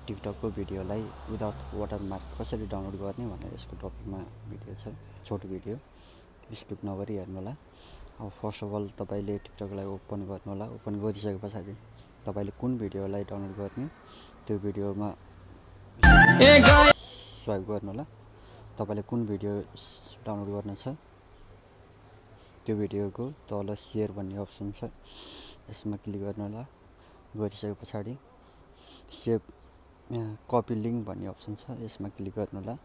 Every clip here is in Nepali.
टिकटकको भिडियोलाई विदाउट वाटरमार्क कसरी डाउनलोड गर्ने भनेर यसको टपिकमा भिडियो छ। छोटो भिडियो, स्किप नगरी हेर्नु होला। अब फर्स्ट अफ अल तपाईले टिकटकलाई ओपन गर्नु होला। ओपन गरिसके पछाडि तपाईले कुन भिडियोलाई डाउनलोड गर्ने त्यो भिडियोमा स्वाइप गर्नु होला। तपाईले कुन भिडियो डाउनलोड गर्न छ त्यो भिडियोको तल शेयर भन्ने अप्सन छ, यसमा क्लिक गर्नु होला। गरिसके पछाडि सेभ कपी लिंक भन्ने अप्सन छ, यसमा क्लिक गर्नु होला।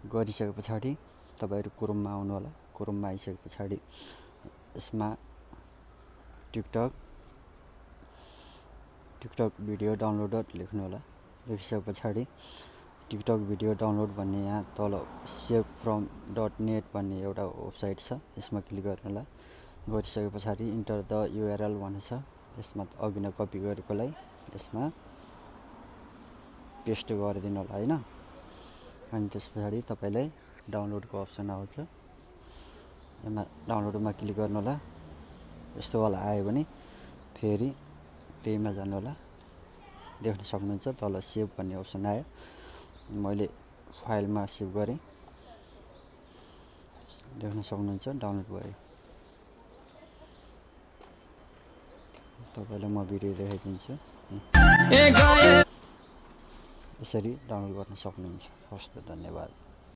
गरिसके पछाडि तपाईहरु क्रोममा आउनु होला। क्रोममा आइसके पछाडि यसमा टिकटक भिडियो डाउनलोडर लेख्नु होला। लेखिसके पछाडि टिकटक भिडियो डाउनलोड भन्ने यहाँ तल सेभ फ्रम .net भन्ने एउटा वेबसाइट छ, यसमा क्लिक गर्नु होला। गरिसके पछाडि इन्टर द URL भन्ने छ, यसमा अघि नै कपी गरेकोलाई यसमा पेस्ट गरिदिनु होला हैन। अनि त्यसपछि तपाईलाई डाउनलोडको अप्सन आउँछ, यसमा डाउनलोडमा क्लिक गर्नु होला। यस्तो वाला आयो भने फेरि त्यहीमा जानु होला। देख्न सक्नुहुन्छ तल सेभ भन्ने अप्सन आयो, मैले फाइलमा सेभ गरे, देख्न सक्नुहुन्छ डाउनलोड भयो। तपाईलाई म भिडियो देखाइदिन्छु, यसरी डाउनलोड गर्न सक्नुहुन्छ। हस् त, धन्यवाद।